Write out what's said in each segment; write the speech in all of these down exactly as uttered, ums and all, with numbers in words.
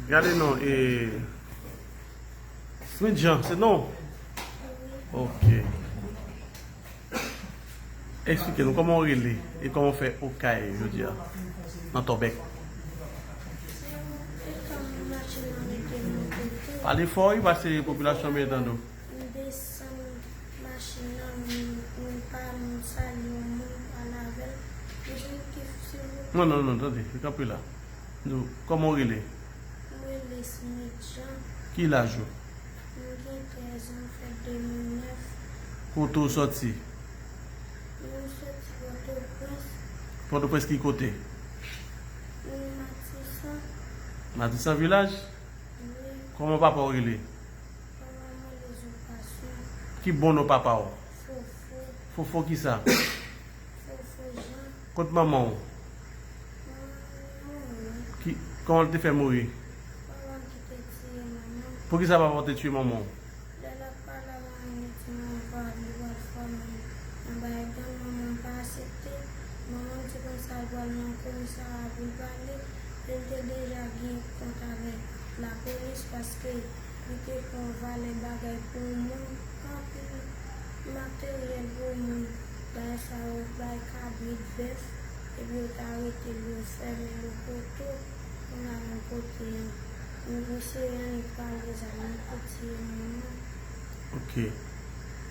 Gade non, e, Smith Jean, se non? Ok. Eksplike nou kòman w rele e kòman w fè Okay jodi a, nan Tòbèk. Pale fò wi, paske popilasyon an byen tande w. M desann machin nan, m, m pa, m salye yon moun, m pale avè l. M di, "Ki, silvouplè?" Non, non, non, tande, kanpe la. Nou, kòman w rele? M rele Smith Jean. Ki laj ou? M gen trèz an, m fèt de mil nèf. Kote w sòti? M sòti Pòtoprens. Pòtoprens ki kote? M Matisan. Matisan vilaj? Wi. Kòman papa w rele? Papa m rele Zopasyon. Ki bon non papa w? Fofo. Fofo kisa? Fofo Jean. Kot manman w? Manman m mouri. Ki, kòman l te fè mouri? Papa m ki te tiye manman m. Poukisa papa w te tiye manman w? Lè l ap pale avè mwen, li di m anvan li pral fòme nan bagay gang, manman m pa aksepte. Manman m di konsa l pral nan komisarya pou l pale. E l te deja gen kont avèk lapolis paske li te pran valè bagay pou moun, anpil materyèl pou moun. Bagay sa yo, bay kabrit, bèf, epi yo ta rete l, yo fèmen l o poto. Kounye a nan kote an, misye annik pale zam, li pou tiye moun nan. Ok.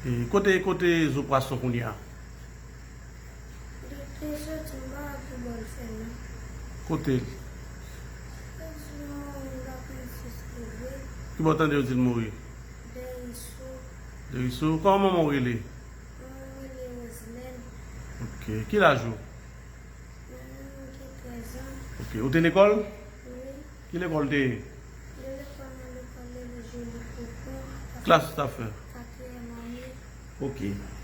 E kote, kote Zo Pwason kounye a? Li te soti, m pa wè ki bò l fè non. Kote l? Yo di l mouri, m pa konn si se vre. Ki bò w tande yo di l mouri? Dèyè Sou. Dèyè Sou. Kòman manman w rele? Manman m rele Roselène. Ok. Ki laj ou? Manman m gen trèz an. Ok. Ou te lekòl? Wi. Ki lekòl w te ye? Yo lekòl nan lekòl Lele Joli Kokon. Klas ou t ap fè? Katriyèm ane. Ok.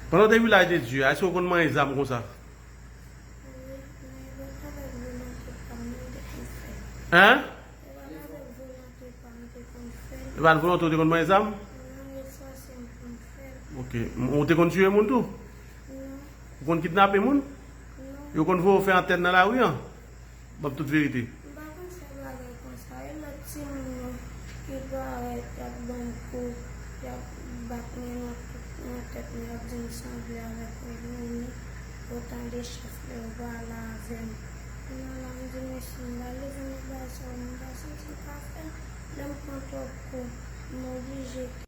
Pandan w te Vilaj de Dye a, èske w konn manyen zam konsa? Wi, men e pa t avèk volonte pa m non m te konn fè l. Hein? E pa t avèk volonte pa m m te konn fè l. E pa t volonte w te konn manyen zam? Non, yo fòse m pou m fè l. Ok. M- Ou te konn tiye moun tou? Non. Ou konn kidnape moun? Non. Yo konn voye w fè antèn nan lari an? Ban m tout verite. M pa konn fè bagay konsa. E lòt timoun yo ki parèt, y ap ban m kou, y ap bat mwen nan tout, nan tèt mwen, y ap di m sanble avèk yon gwo nèg. Otan de chèf lè yo pale avè m. Kounye a la, m di, "Mesye, m pa leve nan bagay sa yo, m pa santi m ka fè l." Lè m pran twòp kou, m oblije